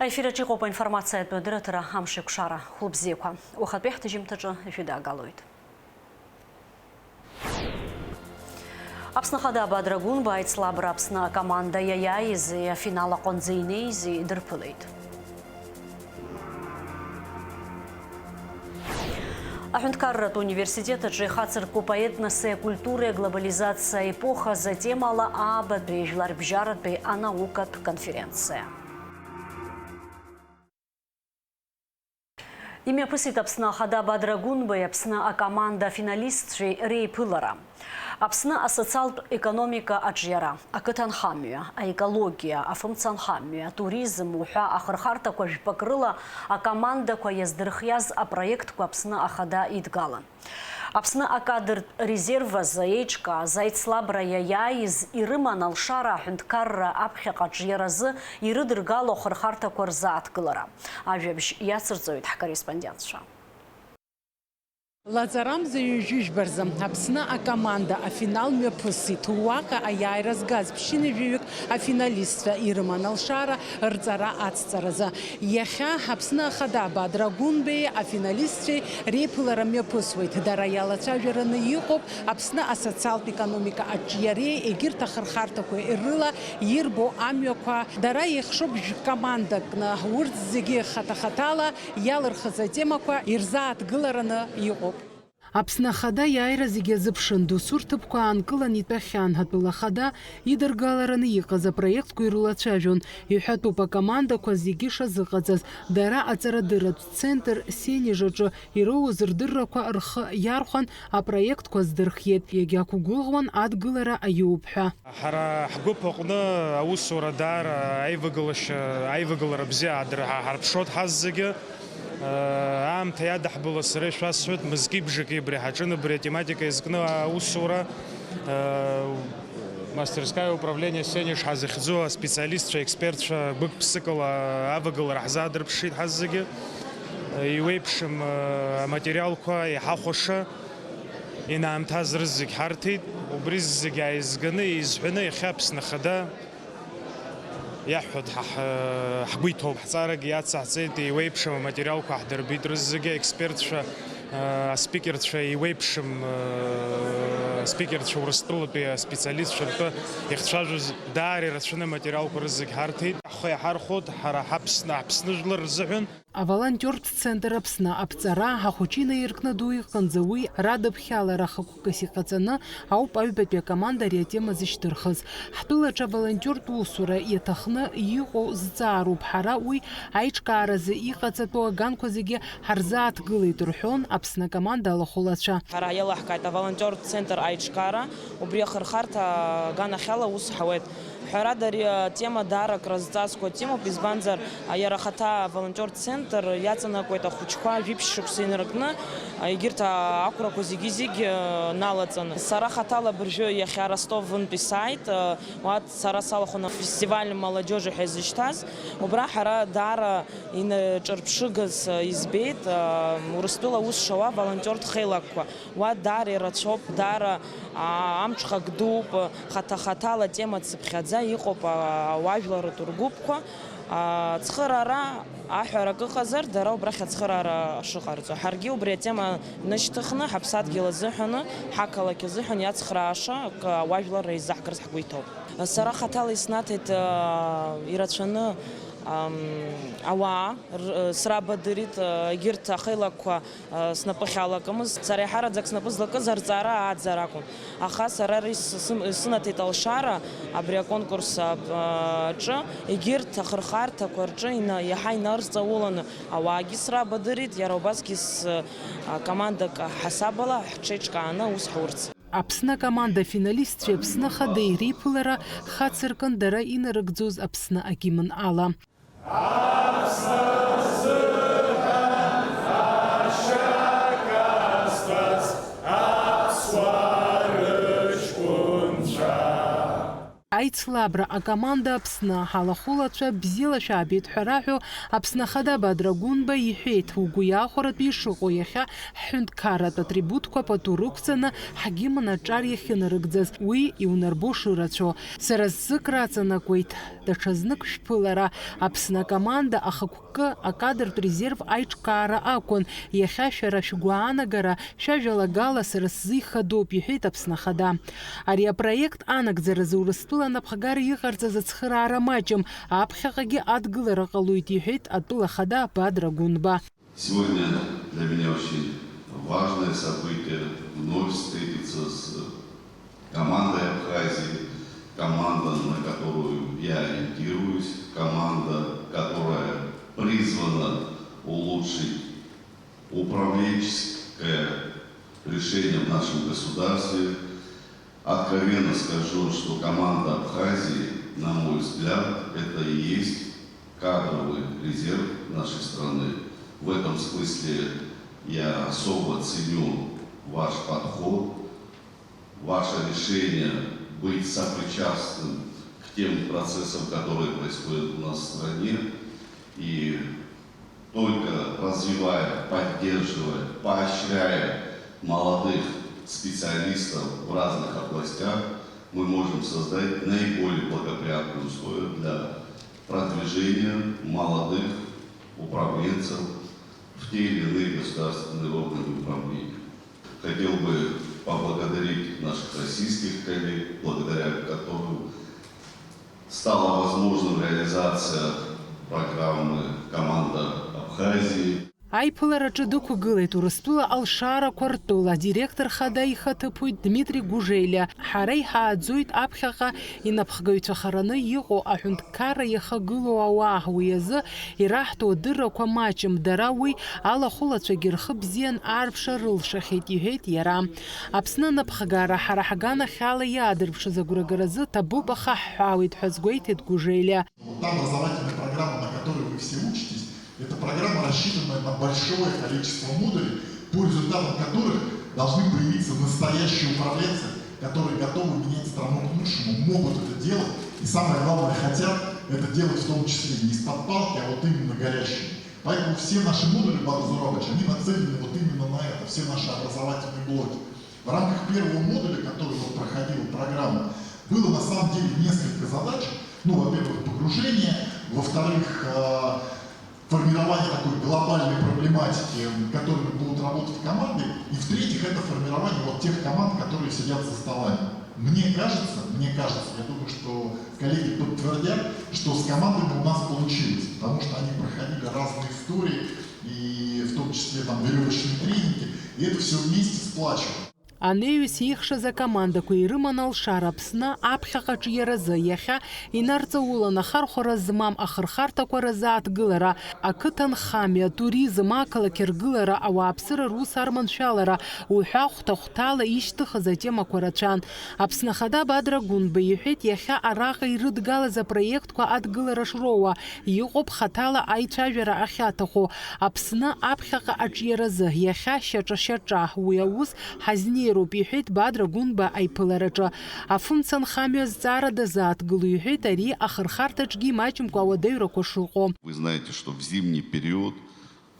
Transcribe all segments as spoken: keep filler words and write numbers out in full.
Аефир аҿы иҟоуп аинформациатә адырраҭара Амшеикәшара. Хәлыбзиақәа. Уахатәи ҳҭыжьымҭаҿы шәыдаагалоит. Аԥсны Ахада Бадра Гәынба аицлабра Аԥсны акоманда иаиааизи афинал аҟынӡа инеизи дырԥылеит. Аҳәынҭқарратә университет аҿы ихацыркуп аетноси акультуреи аглобализациа аепохазы атемала аабатәи жәларбжьаратәи анаукатә конференциа. Имҩаԥысит Аԥсны Ахада Бадра Гәынбеи Аԥсны акоманда афиналистцәеи реиԥылара. Аԥсны асоциалтә економика аҿиара, ақыҭанхамҩа, аекологиа, афымцамҩа, атуризм уҳәа ахырхарҭақәа жәпак рыла акомандақәа иаздырхиаз апроектқәа Аԥсны Ахада идгалан. Аԥсны акадртә резерв азы еиҿкааз аицлабра иаиааиз ирыман алшара аҳәынҭқарра аԥхьаҟа аҿиаразы ирыдыргало ахырхарҭақәа рзааҭгылара. Ажәабжь иацырҵоит ҳкорреспондентцәа. Лаҵарамза ҩажәижәба рзы Аԥсны акоманда афинал мҩаԥысит. Уаҟа аиааира згаз ԥшьынҩажәаҩык афиналистцәа ирыман алшара рҵара ацҵаразы. Иахьа Аԥсны Ахада Бадра Гәынбеи афиналистцәеи реиԥылара мҩаԥысуеит. Дара иалацәажәараны иҟоуп Аԥсны асоциалтә економика аҿиареи егьырҭ ахырхарҭақәеи рыла ирбо амҩақәа. Дара еихшоуп жәкомандакны, урҭ зегьы хаҭа-хаҭала иалырхыз атемақәа ирзааҭгылараны иҟоуп. Аԥсны Ахада иааира зегьы азыԥшын, досу рҭыԥқәа аанкылан итәахьан. Атәыла Ахада идыргалараны иҟаз апроектқәа ирылацәажәон. Иҳәатәуп, акомандақәа зегьы шазыҟаҵаз, дара аҵарадырратә центр Сенеж аҿы ироуз рдыррақәа рхы иархәан, апроектқәа здырхиеит, иагьақәгәыӷуан адгылара аиуп ҳәа. Ҳара ҳгәыԥ аҟны аусура даара аивагылашьа, аивагылара бзиа ҳадыр-, ҳа-, ҳарԥшуеит ҳаззегьы. Аамҭа иадаҳбала сара ишәасҳәоит, мызки бжаки абри ҳаҿын, абри атематика иазкны аусура. Мастерская управление Сенеж ҳазыхьӡу аспециалистцәа, аекспертцәа гәык-ԥсыкала авагылара ҳзаадырԥшит ҳаззегьы. Иуеиԥшым аматериалқәа иҳахәаша инаамҭаз рызегь ҳарҭеит. Убри зегь ааизганы, еизҳәаны, иахьа Аԥсны Ахада иаҳҳәоит, ҳа ҳ-, ҳгәы иҭоуп. Ҳҵаарагьы иацаҳҵеит, еиуеиԥшым аматериалқәа ҳдырбеит рызегьы, аекспертцәа, аспикерцәа, еиуеиԥшым аспикерцәа, Урыстәылатәи аспециалистцәа ртәы иахьцәажәоз даара ирацәаны аматериалқәа рызегь ҳарҭеит. Ҳхы иаҳархәоит ҳара ҳаԥсны, ҳаԥсны жәлар рзыҳәан. Аволонтиортә центр Аԥсны аԥҵара ахәыҷы инаиркны ду иҟынӡа уи радыԥхьалара хықәкыс иҟаҵаны ауп аҩбатәи акоманда ари атема зышьҭырхыз. Ҳтәылаҿы аволонтиортә усура иаҭахны иҟоу зҵаароуп ҳара уи аиҿкааразы иҟаҵатәу аганқәа зегьы ҳарзааҭгылеит, рҳәон Аԥсны акоманда алахәылацәа. Ҳара иалаҳкааит аволонтиортә центр аиҿкаара, убри ахырхарҭа аганахьала аус ҳауеит. Ҳәарада, ари атема даара акрызҵазкуа темоуп, избанзар, иара ахаҭа аволонтиортә центр иаҵанакуеит ахәыҷқәа жәиԥшь шықәса инаркны, егьырҭ ақәрақәа зегьы-зегь налаҵаны. Сара хаҭала абыржәы иахьа Ростов-ынтә исааит, уа сара салахәын афестиваль молодёжи ҳәа изышьҭаз. Убра ҳара даара инаҿырԥшыгаз избеит, Урыстәыла аус шауа аволонтиортә хеилакқәа. Уа даара ирацәоуп, даара, аа, амҽхак дууп, хаҭа-хаҭала атема цыԥхьаӡа иҟоуп, аа, ауаажәларратә ргәыԥқәа. Аа, ацхыраара аҳәара акы ыҟазар, дара убрахь ацхыраара шыҟарҵо. Ҳаргьы убри атема нышьҭыхны, ҳаԥсадгьыл азыҳәаны, ҳақалақь азыҳәан иацхрааша акы ауаажәларра изаҳгарц ҳгәы иҭоуп. Сара хаҭала иснаҭеит, аа, ирацәаны, ам, ауаа, р-, срабадырит, егьырҭ ахеилакқәа снапы ахьалакымыз, сара еиҳараӡак снапы злакыз арҵара ааӡара акәын. Аха сара ари сы-, сым-, сынаҭеит алшара абри аконкурс ап-, аҿы, егьырҭ ахырхарҭақәа рҿы ина-, иаҳа инарзҵауланы ауаагьы срабадырит, иара убасгьы с-, а, командак ҳасабала ҳҽеиҿкааны аус ҳурц. Аԥсны акоманда афиналистцәеи Аԥсны Ахадеи реиԥылара хацыркын дара инарыгӡоз Аԥсны агимн ала. Аицлабра акоманда Аԥсны алахәылацәа бзиала шәаабеит ҳәа раҳәо, Аԥсны Ахада Бадра Гәынба иҳәеит, угәы иахәаратәы ишыҟоу иахьа ҳҳәынҭқарратә атрибутқәа пату рықәҵаны ҳгимн аҿар иахьынарыгӡаз, уи иунарбо шырацәоу. Сара сзы краҵанакуеит даҽазнык шәԥылара. Аԥсны акоманда ахықәкы акадртә резерв аиҿкаара акәын, иахьа шәара шәгәаанагара, шәажәалагала сара сзы ихадоуп, иҳәеит Аԥсны Ахада. Ари апроект анагӡаразы Урыстәыла анапхгара иҟарҵаз ацхыраара маҷым, аԥхьаҟагьы адгылара ҟалоит, иҳәеит атәыла ахада Бадра Гәынба. Сегодня для меня очень важное событие — вновь встретиться с командой Абхазии, команда, на которую я ориентируюсь, команда, которая призвана улучшить управленческое решение в нашем государстве. Откровенно скажу, что команда Абхазии, на мой взгляд, это и есть кадровый резерв нашей страны. В этом смысле я особо ценю ваш подход, ваше решение быть сопричастным к тем процессам, которые происходят у нас в стране. И только развивая, поддерживая, поощряя молодых специалистов в разных областях, мы можем создать наиболее благоприятные условия для продвижения молодых управленцев в те или иные государственные органы управления. Хотел бы поблагодарить наших российских коллег, благодаря которым стала возможным реализация программы «Команда Абхазии». Аиԥылараҿы дықәгылеит Урыстәыла алшарақәа ртәыла адиректор хада ихаҭыԥуаҩ Дмитри Гужелиа. Ҳара иҳааӡоит аԥхьаҟа инапхгаҩцәахараны иҟоу аҳәынҭқарра иахагылоу ауаа, уи азы ираҳҭо адыррақәа маҷым, дара уи алахәылацәагьы рхы бзиан аарԥшра рылшахьеит, иҳәеит иара. Аԥсны анапхгара ҳара ҳганахьала иаадырԥшыз агәрагаразы ҭабуп, аха ҳҳәаауеит ҳәа азгәеиҭеит Гужелиа. Вот та образовательная программа, на которой вы все учитесь, это программа, рассчитанная на большое количество модулей, по результатам которых должны появиться настоящие управленцы, которые готовы менять страну к лучшему, могут это делать и, самое главное, хотят это делать в том числе не из-под палки, а вот именно горящими. Поэтому все наши модули, Бадра Зурабович, они нацелены вот именно на это, все наши образовательные блоки. В рамках первого модуля, который вот проходила программа, было на самом деле несколько задач. Ну, во-первых, погружение, во-вторых, э, формирование такой глобальной проблематики, м, которыми будут работать команды, и в-третьих, это формирование вот тех команд, которые сидят за столами. Мне кажется, мне кажется, я думаю, что коллеги подтвердят, что с командами у нас получилось, потому что они проходили разные истории, и в том числе там веревочные тренинги, и это все вместе сплачивает. Анеҩс еихшаз акомандақәа ирыман алшара Аԥсны аԥхьаҟа аҿиаразы, иахьа инарҵаулан ахархәара змам ахырхарҭақәа рзы аҭгылара, ақыҭанхамҩа, атуризм, ақалақь ргылара, ауааԥсыра рус арманшәалара уҳәа хәҭа-хәҭала ишьҭыхыз атемақәа рацәан. Аԥсны Ахада Бадра Гәынба иҳәеит, иахьа араҟа ирыдгалаз апроектқәа адгылара шроуа, иҟоуп хаҭала аицәажәара ахьаҭаху. Аԥсны аԥхьаҟа аҿиаразы иахьа шьаҿа-шьаҿа уи аус ҳазнеироуп, иҳәеит Бадра Гәынба аиԥылараҿы. Афымца анхамҩа азҵаара дазааҭгыло, иҳәеит ари ахырхарҭаҿгьы имаҷымкәа ауадаҩрақәа шыҟоу. Вы знаете, что в зимний период,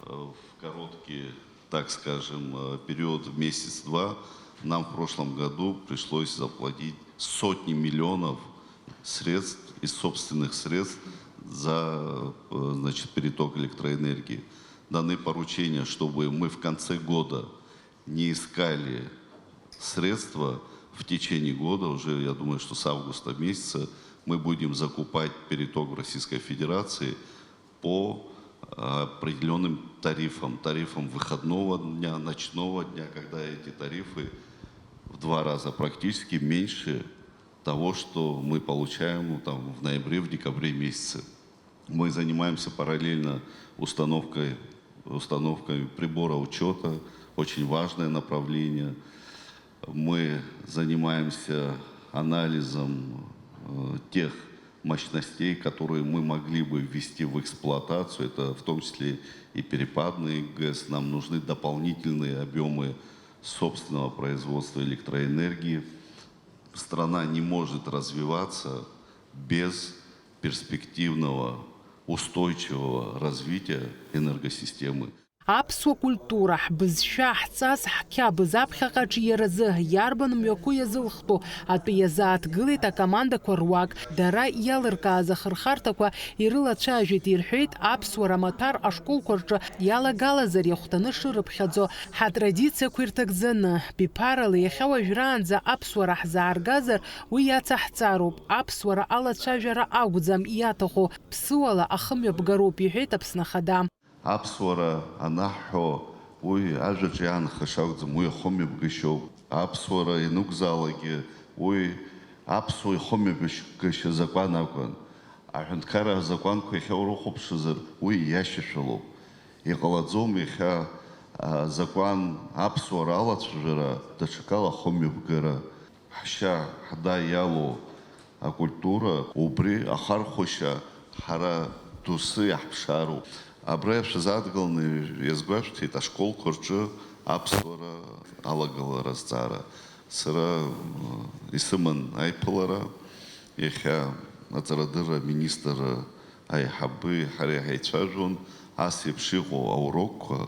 э, в короткий, так скажем, э, период, месяц-два, нам в прошлом году пришлось заплатить сотни миллионов средств из собственных средств за, э, значит, переток электроэнергии. Даны поручения, чтобы мы в конце года не искали средства, в течение года, уже, я думаю, что с августа месяца мы будем закупать переток в Российской Федерации по, а, определённым тарифам, тарифам выходного дня, ночного дня, когда эти тарифы в два раза практически меньше того, что мы получаем, ну, там, в ноябре, в декабре месяце. Мы занимаемся параллельно установкой, установкой прибора учёта, очень важное направление. Мы занимаемся анализом, э, тех мощностей, которые мы могли бы ввести в эксплуатацию. Это в том числе и перепадный ГЭС. Нам нужны дополнительные объёмы собственного производства электроэнергии. Страна не может развиваться без перспективного, устойчивого развития энергосистемы. Аԥсуа культура, ҳбызшәа, ҳҵас, ҳқьабз аԥхьаҟа аҿиаразы иарбан мҩақәоу иазылхтәу? Атәы иазааҭгылеит акомандақәа руак. Дара иалыркааз ахырхарҭақәа ирылацәажәеит, ирҳәеит, аԥсуара амаҭәар ашколқәа рҿы иалагалазар иахәҭаны шырыԥхьаӡо, ҳатрадициақәа ирҭагӡаны, биԥарала иахьа уажәраанӡа аԥсуара ҳзааргазар, уи иацаҳҵароуп, аԥсуара алацәажәара акәӡам иаҭаху, ԥсыуала ахымҩаԥгароуп, иҳәеит Аԥсны Ахада. Аԥсуара анаҳҳәо, уи ажәаҿы иаанхаша акәӡам, уи ахымҩаԥгашьоуп. Аԥсуара ианакәзаалакгьы, уи аԥсуа ихымҩаԥгашьа закәан акәын. Аҳәынҭқарра азакәанқәа иахьа урыхәаԥшызар, уи иашьашәалоуп. Иҟалаӡом иахьа, а, закәан аԥсуара алацәажәара, даҽакала ахымҩаԥгара. Ҳшьа, ҳда иалоу акультура, убри ахархәашьа ҳара доусы иаҳԥшаароуп. Абра ишәзадгыланы иазгәашәҭеит ашколқәа рҿы аԥсуара алагалара азҵаара. Сара, м, исыман аиԥылара, иахьа аҵарадырра аминистр аиҳабы ҳареи ҳаицәажәон, ас еиԥш иҟоу аурокқәа,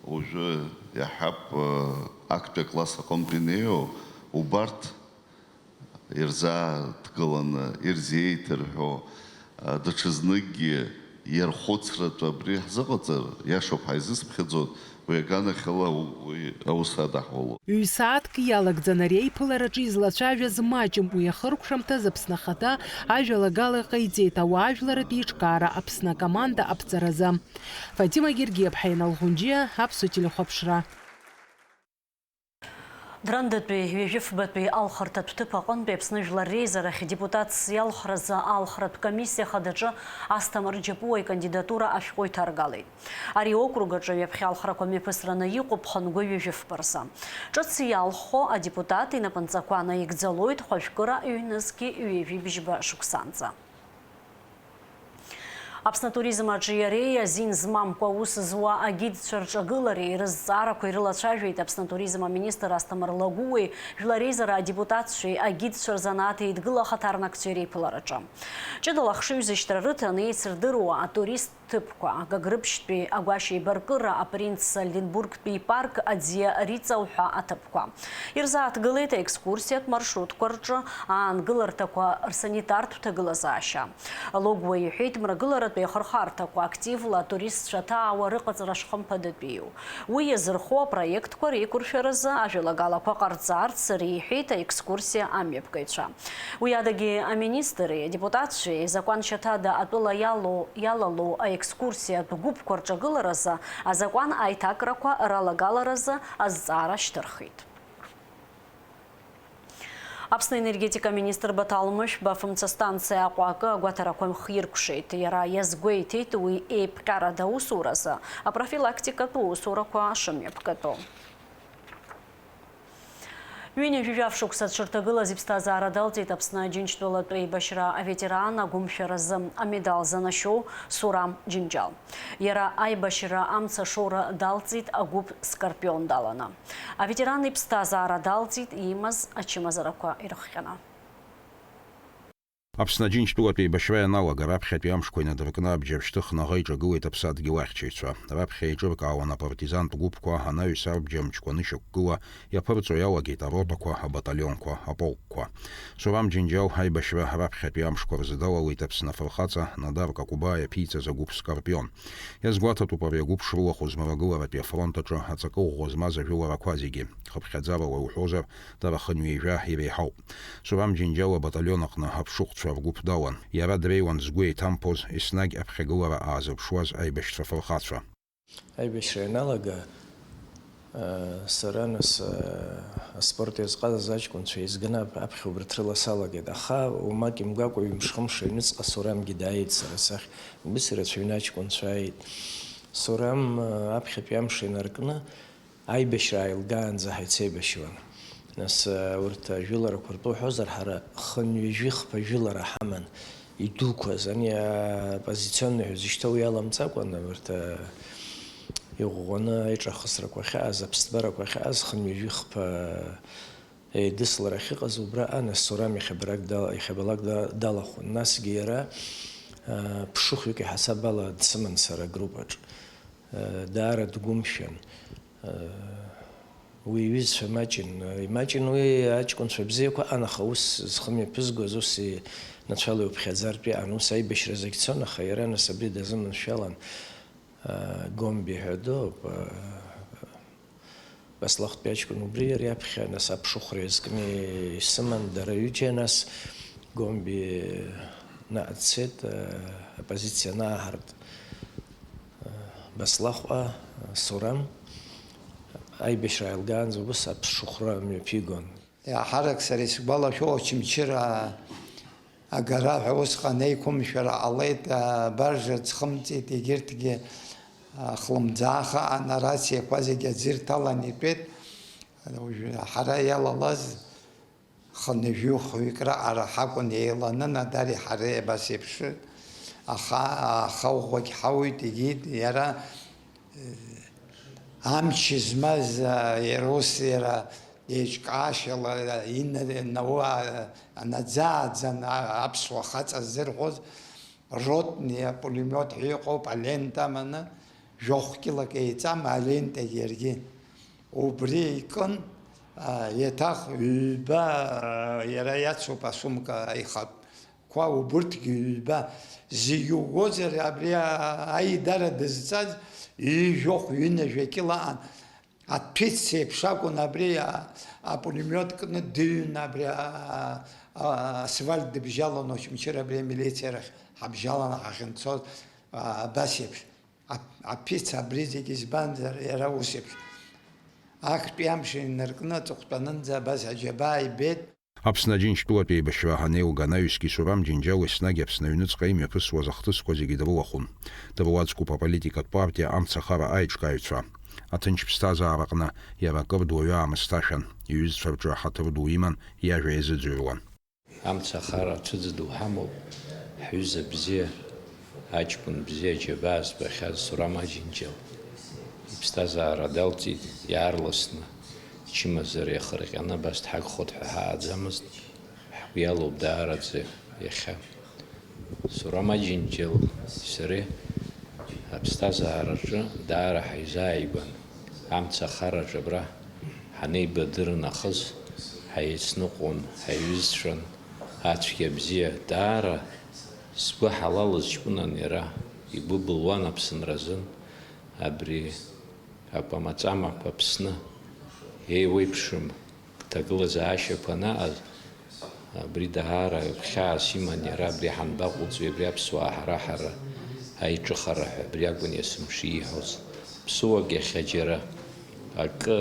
уажәы иаҳҳәап, актәи акласс аҟынтә инеиуа, убарҭ ирзааҭгыланы, ирзеиҭарҳәо, даҽазныкгьы иархәыцратәы абри ҳзыҟаҵар, иашоуп, ҳаизысԥхьаӡоит, уи аганахьала уи аус адаҳулон. Ҩ-сааҭк иалагӡан ари аиԥылараҿы излацәажәаз маҷым, уи ахыркәшамҭаз Аԥсны Ахада ажәалагала иҟаиҵеит ауаажәларратә еиҿкаара Аԥсны акоманда аԥҵаразы. Фатима Гергиаԥҳа, Инал Ӷәынџьиа, Аԥсуа телехәаԥшра. Драндатәи ҩажәифбатәи алхырҭатә ҭыԥ аҟынтәи Аԥсны Жәлар Реизарахь адепутатс иалхразы алхратә комиссиа хадаҿы Асҭамыр Џьапуа икандидатура ашәҟәы иҭаргалеит. Ари округ аҿы ҩаԥхьа алхрақәа мҩаԥысраны иҟоуп хынҩажәи жәафба рзы. Ҿыц иалххо адепутат инапынҵақәа наигӡалоит хәажәкыра ҩнызқьи ҩажәи бжьба шықәсанӡа. Аԥсны атуризм аҿиареи азин змамкәа аус зуа агидцәа рҿагылареи рызҵаарақәа ирылацәажәеит Аԥсны атуризм аминистр Асҭамыр Лагәыуеи Жәлар Реизара адепутатцәеи агидцәа рзанааҭ еидгыла ахаҭарнакцәеи реиԥылараҿы. Ҷыдала ахшыҩзышьҭра рыҭан еицырдыруа атурист ҭыԥқәа, Гагрыԥшьтәи агәашьеибаркыра, апринц Ольденбургтәи ипарк, аӡиа Риҵа уҳәа аҭыԥқәа. Ирзааҭгылеит аекскурсиатә маршрутқәа рҿы аангыларҭақәа рсанитартә ҭагылазаашьа. Логәуа иҳәеит, мрагыларатәи ахырхарҭақәа активла атуристцәа ҭаауа рыҟаҵара шхымԥадатәиу. Уи иазырхо апроектқәа реиқәыршәаразы ажәалагалақәа ҟарҵарц реиҳәеит аекскурсиа амҩаԥгаҩцәа. Уи адагьы аминистри адепутатцәеи азакәан шьаҭада атәыла иалоу, иалалоу аекскурсиатә гәыԥқәа рҿагыларазы азакәан аиҭакрақәа ралагаларазы азҵаара шьҭырхит. Аԥсны аенергетика аминистр Баҭал Мышәба афымцастанциа Аҟәа акы агәаҭарақәа хиркәшеит. Иара иазгәеиҭеит уи еиԥҟьарада аусуразы апрофилактикатә усурақәа шымҩаԥгатәу. Ҩынҩажәижәаф шықәса дшырҭагылаз иԥсҭазаара далҵит Аԥсны Аџьынџьтәылатә еибашьра аветеран агәымшәаразы амедал занашьоу Сурам Џьынџьал. Иара аибашьра амца ашоура далҵит агәыԥ Скорпион даланы. Аветеран иԥсҭазаара далҵит имаз ачымазарақәа ирыхҟьаны. Аԥсны Аџьынџьтәылатә еибашьра ианалага раԥхьатәи амшқәа инадыркны абџьар шьҭыхны аӷа иҿагылеит аԥсадгьыл ахьчаҩцәа. Раԥхьа еиҿыркаауан апартизантә гәыԥқәа, анаҩс абџьар мыҿқәа нышьақәгыла иаԥырҵо иалагеит ароҭақәа, абаталионқәа, аполкқәа. Сурам Џьынџьал аибашьра раԥхьатәи амшқәа рзы далалеит Аԥсны афырхаҵа Надар Какәбаа иаԥиҵаз агәыԥ Скорпион. Иазгәаҭатәуп ари агәыԥ шрылахәыз мрагыларатәи афронт аҿы аҵакы ӷәӷәа змаз ажәыларақәа зегьы. Хыԥхьаӡарала иуҳәозар, дара хынҩажәа иреиҳауп. Сурам Џьынџьал абаталион аҟны аԥшыхәцәа ргәыԥ далан. Иара дреиуан згәы еиҭамԥоз, еснагь аԥхьагылара аазырԥшуаз аибашьцәа фырхацәа. Аибашьра ианалага, сара, нас, аспорт иазҟазаз аҷкәынцәа еизганы ап-, аԥхьа убарҭ рыла салагеит. Аха уамак имгакәа ҩымш-хымш аҩныҵҟа Сурамгьы дааит сара сахь. Убыс ирацәаҩны аҷкәынцәа ааит. Сурам, аԥхьатәи амш инаркны, аибашьра ааилгаанӡа ҳаицеибашьуан. Нас, урҭ ажәыларақәа ртәы уҳәозар, ҳара хынҩажәи хԥа жәылара ҳаман, идуқәаз, ани аоппозиционный ҳәа зышьҭоу иаламҵакәан, урҭ, иӷәӷәаны аиҿахысрақәа ахьааз, аԥсҭбарақәа ахьааз, хынҩажәи хԥа Еидыслара ахьыҟаз убраҟа, нас Сурам иахьабалак дала-, иахьабалак да-, далахәын. Насгьы иара, а, ԥшыхәҩык иҳасаб ала дсыман сара агруппаҿ. А, даара дгәымшәан. А, уи иҩызцәа маҷын. Имаҷын уи аҷкәынцәа бзиақәа аан, аха ус зхы мҩаԥызгоз, ус инацәала иуԥхьаӡартә иҟан. Ус аибашьра зегь цон, аха иара нас абри дазыманшәалан. А, Гомби ҳәа доуп. А, Баслахәтәи аҷкәын убри иара иаԥхьа, нас аԥшыхәра иазкны исыман дара ҩыџьа, нас Гомби наҟ дцеит, э, апозициа анааҳарт, э, Баслахәа, э, Сурам аибашьра ааилгаанӡа убас аԥшыхәра мҩаԥигон. Иаҳарак сара исгәалашәо, Очамчыра агара ҳәа усҟан еиқәымшәара ҟалеит, абаржа ӡхымҵит, егьырҭгьы, а, хлымӡаах аҟан, арациақәа зегьы аӡы ирҭалан итәеит. Уажә ҳара иалалаз хынҩажәи хәҩык раҟара ҳакәын еиланын, Адари ҳареи абас еиԥш. Аха, аха ӷәӷәагь ҳауит, егьит, иара, э, амч змаз, а, иара ус, иара еиҿкаашьала ина-, науа, анаӡааӡан, а-, аԥсуа хаҵа ззырҳәоз, ротни апулемиот ҳәа иҟоуп, алента аманы, жәохә кьылак еиҵам, алентагь иаргьы. Убри икын, а, еиҭах ҩба, а, иара иацуп асумка аихатә қәа, убырҭгьы ҩба. Зегь угозар, абри, а, аидара дызҵаз ҩажәохә, ҩынҩажәа кьыла аан. Аҭәыц еиԥш акәын абри, а, апулемиот кны дыҩны абри, а, а, асфальт дыбжьалон, Очамчыра абри амилициа рахь ҳабжьаланы ҳахьынцоз, а, абас еиԥш. Ап-, аԥиц абри зегь избанзар, иара ус еиԥш. Актәи амш инаркны аҵыхәтәанынӡа абас аџьабаа ибеит. Аԥсны Аџьынџьтәылатә еибашьра анеилга анаҩсгьы Сурам Џьынџьал еснагь Аԥсны аҩныҵҟа имҩаԥысуаз ахҭысқәа зегьы дрылахәын. Дыруаӡәкуп аполитикатә партиа Амцахара аиҿкааҩцәа. Аҭынч ԥсҭазаараҟны иара акыр дуаҩы аамысҭашәан, иҩызцәа рҿы аҳаҭыр ду иман, иажәа иазыӡырҩуан. Амцахара ацәыӡ ду ҳамоуп, ҳҩыза бзиа, аҷкәын бзиа, џьабаа збахьаз Сурам Аџьынџьал. Иԥсҭазаара далҵит иаарласны, ичымазара иахырҟьаны абас дҳагхоит ҳәа ҳааӡамызт, ҳгәы иалоуп даараӡа иахьа. Сурам Аџьынџьали сареи аԥсҭазаараҿы даара ҳаизааигәан, амца ахараҿы абра ҳанеибадыр нахыс, ҳаицныҟәон, ҳаиҩызцәан, ацәгьа-абзиа даара згәы ҳалалыз ҷкәынан иара, игәы былуан Аԥсынра азын, абри акәамаҵамақәа Аԥсны еиуеиԥшым ҭагылазаашьақәа анаҟаз, абри даара хьаас иман иара, абри ҳанбаҟоуҵеи, абри аԥсуаа ҳара-ҳара аиҿыхара ҳәа абри акәын есымша ииҳәоз. Ԥсуак иахьа џьара акы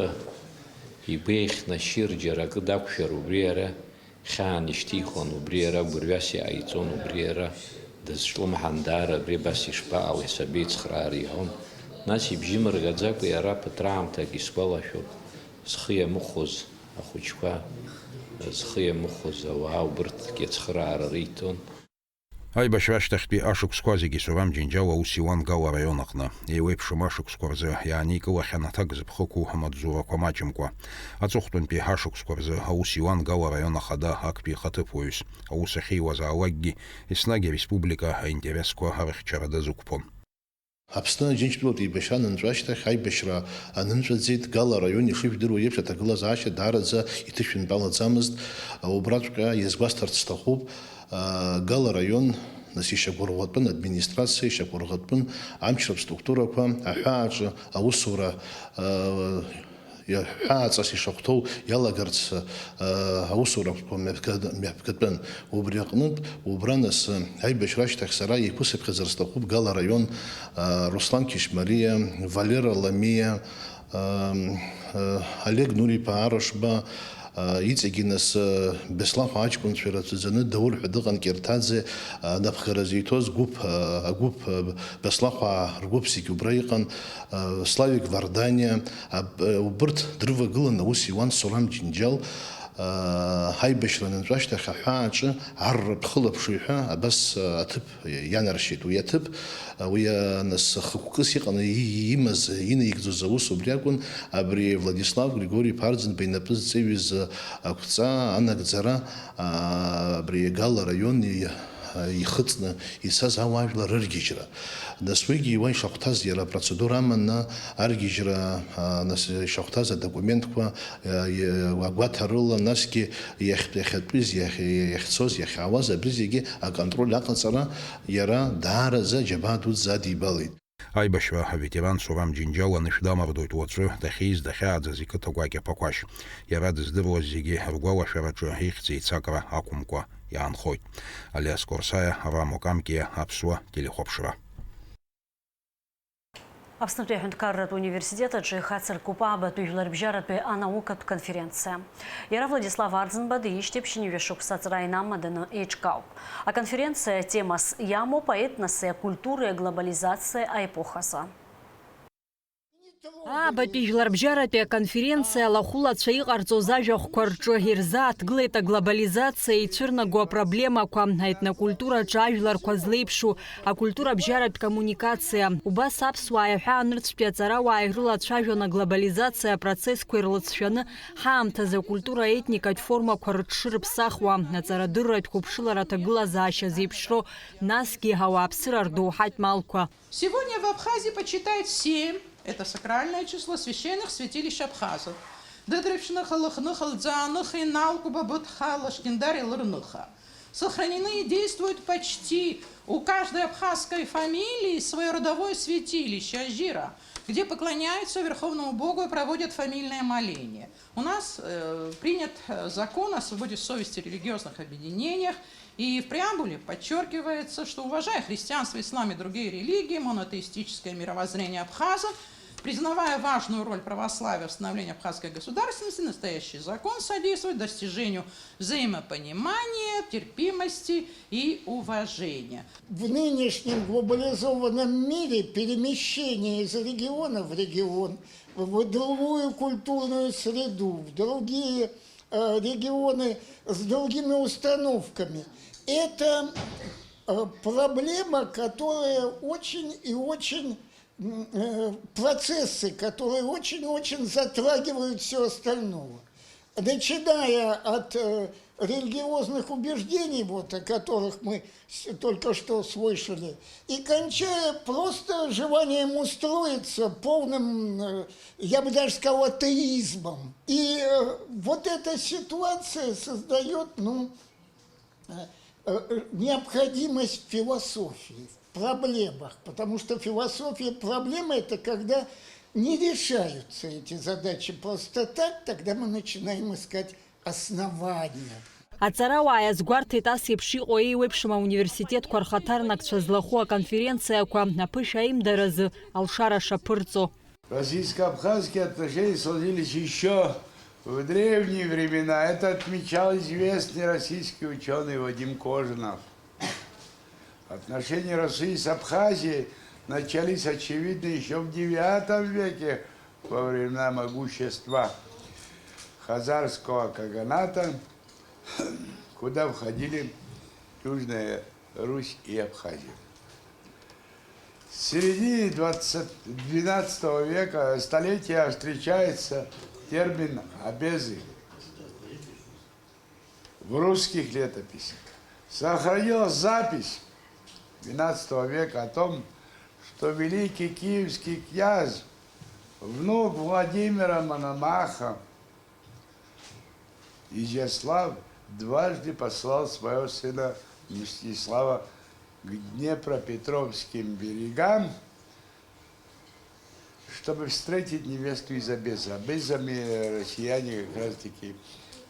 игәеихьнашьыр, џьара акы дақәшәар, убри иара хьаан ишьҭихуан, убри иара гәырҩас иҟаиҵон, убри иара дызҿлымҳан, даара абри абас ишԥаҟалеи, сабеицхраар иҳәон. Нас ибжьы мыргаӡакәа иара ԥыҭраамҭак исгәалашәоит, зхы иамыхәоз ахәыҷқәа, зхы иамыхәоз ауаа убырҭгьы ацхыраара риҭон. Аибашьра ашьҭахьтәи ашықәсқәа зегьы Сурам Џьынџьал аус иуан Гал араион аҟны. Еиуеиԥшым ашықәсқәа рзы иааникылахьан аҭак зыԥхықәу амаҵзурақәа маҷымкәа. Аҵыхәтәантәи ашықәсқәа рзы аус иуан Гал араион ахада актәи ихаҭыԥуаҩс. Аус ахьиуазаалакгьы, еснагь ареспублика аинтересқәа арыхьчара дазықәԥон. Аԥсны Аџьынџьтәылатә еибашьра анынҵәа ашьҭахь аибашьра анынҵәаӡеит, Гал араион ишыжәдыруа еиԥш аҭагылазаашьа даараӡа иҭышәынтәалаӡамызт. Убраҵәҟьа иазгәасҭарц сҭахуп, Гал араион, нас ишьақәырӷәӷәатәын администрациа, ишьақәырӷәӷәатәын амчратә структурақәа, аҳәааҿы аусура, Иаҳәааҵас ишахәҭоу иалагарц, аа, аусурақәа мҩаԥгад-, мҩаԥгатәын. Убри аҟнытә, убра нас, аибашьра ашьҭахь сара еиқәысыԥхьаӡар сҭахуп Гал араион, аа, Руслан Кьышьмариа, Валера Ламиа, аа, аа, Олег Нури-иԥа Арашба, аа, иҵегьы нас, аа, Беслахәа аҷкәынцәа ирацәаӡаны Даур ҳәа дыҟан Кьырҭаӡе, аа, анапхгара зиҭоз гәыԥ, аа, агәыԥ, аа, Беслахәаа ргәыԥ зегьы убра иҟан. Славик Варданиа, аб-, убырҭ дрывагылан аус иуан Сурам Џьынџьал, Аибашьра анынҵәа ашьҭахь аҳәааҿы арратә хылаԥшҩы ҳәа абас аҭыԥ ианаршьеит. Уи аҭыԥ, уи аныс хықәкыс иҟаны и-, имаз, инаигӡоз аус убри акәын, абри Владислав Григори-иԥа Арӡынба инапы зҵаҩыз ақәҵа анагӡара, абри Гала араион и-, ихыҵны ицаз ауаажәлар рыргьежьра. Нас уигьы уа ишахәҭаз иара апроцедура аманы аргьежьра, а, нас ишахәҭаз адокументқәа, а, и-, агәаҭарыла, насгьы иахьтә-, иахьатәыз, иахь-, иахьцоз, иахьаауаз абри зегьы аконтроль аҟаҵара иара даараӡа аџьабаа дуӡӡа адибалеит. Аибашьра аветеран Сурам Џьынџьал анышә дамардоит уаҵәы дахьиз дахьааӡаз иқыҭа гәакьа Ԥақәашь. Иара дыздыруаз зегьы ргәалашәараҿы ихьӡ еицакра ақәымкәа иаанхоит. Алиас Корсаиа, Рамо Камкиа, Аԥсуа телехәаԥшра. Аԥснытәи аҳәынҭқарратә университет аҿы ихацыркуп аабатәи жәларбжьаратәи анаукатә конференциа. Иара Владислав Арӡынба диижьҭеи ԥшьынҩажәа шықәса аҵра инамаданы еиҿкаауп. Аконференциа темас иамоуп аетноси акультуреи аглобализациеи аепохазы. Аабатәи жәларбжьаратәи аконференциа алахәылацәа иҟарҵоз ажәахәқәа рҿы ирзааҭгылеит аглобализациа ицәырнаго апроблемақәа, аетнокультураҿы ажәларқәа злеиԥшу, акультурабжьаратә коммуникациа. Убас аԥсуааи аҳәаанырцәтәи аҵарауааи рылацәажәон аглобализациа апроцессқәа ирлыҵшәаны ҳаамҭазы акультура етникатә формақәа рыҽшырыԥсахуа, аҵарадырратә хәаԥшылара аҭагылазаашьа зеиԥшроу, насгьы ауааԥсыра рдоуҳатә малқәа. Сегодня в Абхазии почитают семь, это сакральное число, священных святилищ абхазов. Дыдрыԥшьныха, Лыхныха, Лӡааныха, Иналкәба, Быҭха, Лашкьындар, Елырныха. Сохранены и действуют почти у каждой абхазской фамилии свое родовое святилище Азира, где поклоняются верховному богу и проводят фамильное моление. У нас, э, принят, э, закон о свободе совести в религиозных объединениях, и в преамбуле подчеркивается, что, уважая христианство, ислам и другие религии, монотеистическое мировоззрение абхазов, признавая важную роль православия в становлении абхазской государственности, настоящий закон содействует достижению взаимопонимания, терпимости и уважения. В нынешнем глобализованном мире перемещение из региона в регион, в другую культурную среду, в другие, э, регионы с другими установками. Это, э, проблема, которая очень и очень, м, э, процессы, которые очень и очень затрагивают всё остальное. Начиная от, э, религиозных убеждений, вот, о которых мы с-, только что слышали, и кончая просто желанием устроиться, полным, э, я бы даже сказал, атеизмом. И, э, вот эта ситуация создаёт, ну, э, э, необходимость в философии, в проблемах, потому что философия проблемы — это когда не решаются эти задачи просто так, тогда мы начинаем искать основания. Аҵарауаа иазгәарҭеит ас еиԥш иҟоу еиуеиԥшым ауниверситетқәа рхаҭарнакцәа злахәу аконференциақәа аԥышәа аимдаразы алшара шаԥырҵо. Российско-абхазские отношения сложились ещё в древние времена. Это отмечал известный российский учёный Вадим Кожинов. Отношения России с Абхазией начались, очевидно, ещё в девятом веке, во времена могущества хазарского каганата, куда входили Южная Русь и Абхазия. В середине двадцать, двенадцатого века, столетия, встречается термин «абезы». В русских летописях сохранилась запись двенадцатого века о том, что великий киевский князь, внук Владимира Мономаха, Изяслав дважды послал своего сына Мстислава к Днепропетровским берегам, чтобы встретить невесту из Абезы. Абезами россияне как раз-таки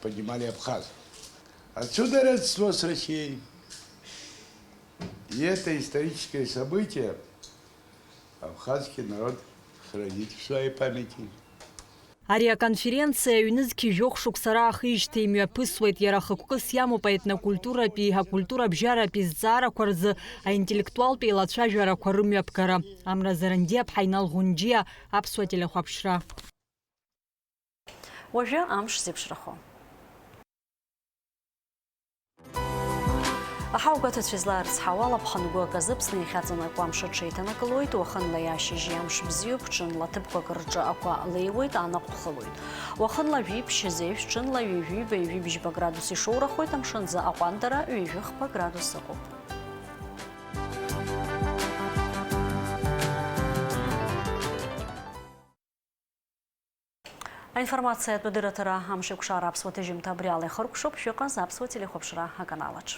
понимали абхазов. Отсюда родство с Россией. И это историческое событие абхазский народ хранит в своей памяти. Ари аконференциа ҩнызқь жәохә шықәса раахижьҭеи имҩаԥысуеит, иара хықәкыс иамоуп аетнокультуратәи, акультурабжьаратәи зҵаарақәа рзы аинтеллектуалтә еилацәажәарақәа рымҩаԥгара. Амра Зарандиаԥҳа, Инал Ӷәынџьиа, Аԥсуа телехәаԥшра. Уажәы амш зеиԥшрахо. Аҳауагәаҭацәа излаарыцҳауа, алаԥха нагәак азы Аԥсны иахьаҵанакуа амш аҽеиҭанакылоит, уахынла иашьыжьи амш бзиоуп, ҽынла ҭыԥқәак рҿы ақәа леиуеит, анаҟә хылуеит. Уахынла жәиԥшь, зеижә, ҽынла ҩажәиба, ҩажәибжьба градус ишоурахоит, амшынӡы аҟәандара ҩажәихԥа градус ыҟоуп. Аинформациатә адырраҭара амшеикәшара аԥсуа ҭыжьымҭа абри ала ихыркәшоуп, шәыҟаз аԥсуа телехәаԥшра аканалаҿ.